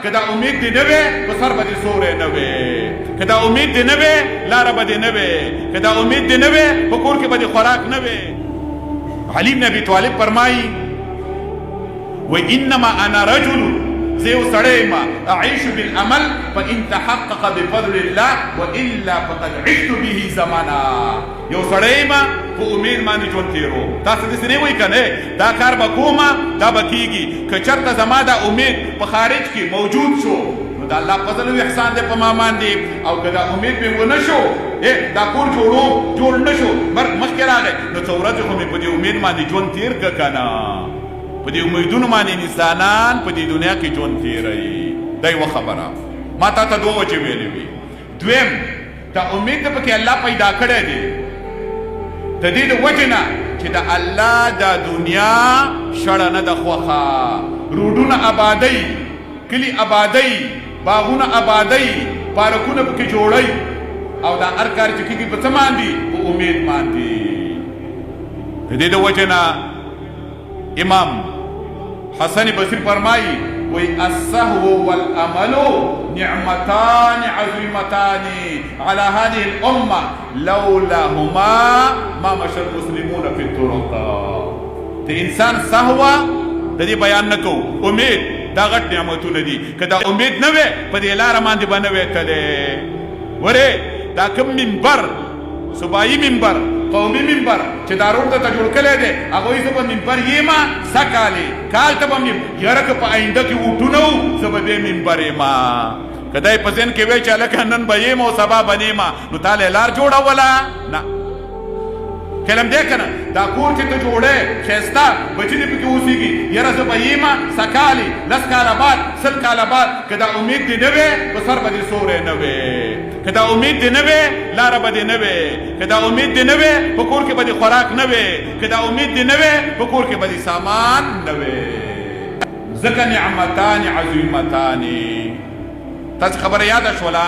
که دا امید دې نه وی، په سر به دې سوری نه وی. که دا امید دې نه وی، لاره به دې نه وی. که دا امید دې نه وی، په کور کې به دې خوراک نه وی. علی بن ابي طالب فرمایي، وای انما انا رجل، زه یو سړی یم، اعیش بالعمل فان تحقق بفضل الله والا فقد عشت به زمنا. یو سړی یم، په امید باندې ژوند تېروم. تاسو داسې نه وایي که نه؟ دا کار به کوم، دا به کېږي. که چېرته زما دا امید په خارج کې موجود شو، نو د الله فضل او احسان دی په ما باندې، او که دا امید مې ونه شو، دا کور جوړوم، جوړ نه شو، مرګ مخکې راغی، نو څو ورځې خو مې په دې امید باندې ژوند تېر که که نه. په دې امیدونو باندې انسانان په دې دنیا کې ژوند تېروي. دا یوه خبره ما تا ته دوه وجې ویلې وې. دویم، دا امید د پکې الله پیدا کړی دی د دې د وجې نه چې د الله د دنیا شړه نه ده خوښه. روډونه آبادوي، کلي آبادوي، باغونه آبادوي، پارکونه پکې جوړوي، او دا هر کار چې کېږي په څه باندې؟ په امید باندې. د دې د وجې نه امام حسن بصری فرمایي، وی السهو والامل نعمتان عظیمتان على هذه الامه، لولاهما ما مشى المسلمون في الطرق. د انسان سهوه د دې بیان نه کوو، امید، دا غټ نعمتونه دي. که دا امید نه وی، په دې لاره باندې به نه وی تللی. ورې دا کوم منبر، صوبایي منبر، قومي منبر چې دا روډ ته جوړ کړی دی، هغه وایي زه به منبر یم سږکالې کال ته به یم. یاره که په آینده کې ووټونه وو، زه به بیا منبر یم. که دا یې په ذهن کې وی چې هلکه نن به یم او سبا به نه یم، نو تا له لار جوړوله نه. کلم دی که نه؟ دا کور چې ته جوړې، ښایسته بچي دې پکې اوسېږي، یاره زه به یم سږکالې، 10 کاله بعد، 20 کاله بعد، که دا امید دې نه وی، په سر به دې سوری نه وی. که دا امید دې نه وی، لاره به دې نه وی. که دا امید دې نه وی، په کور کې به دې خوراک نه وی. که دا امید دې نه وی، په کور کې به دې سامان نه وی. ځکه نعمتان عظیمتان. تاسو خبره یاده شوله؟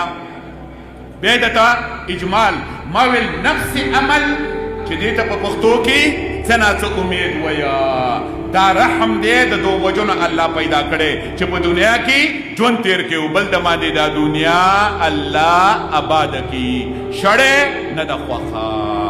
بیا درته اجمال ما ویل، نفس عمل چې دې ته په پښتو کې څه نا څه امید ویا، دا رحم دی د دوه وجونو الله پیدا کړی چې په دنیا کې ژوند تیر کړي او بل د باندې دا دنیا الله آباد کړي. شړې نه د خوښه.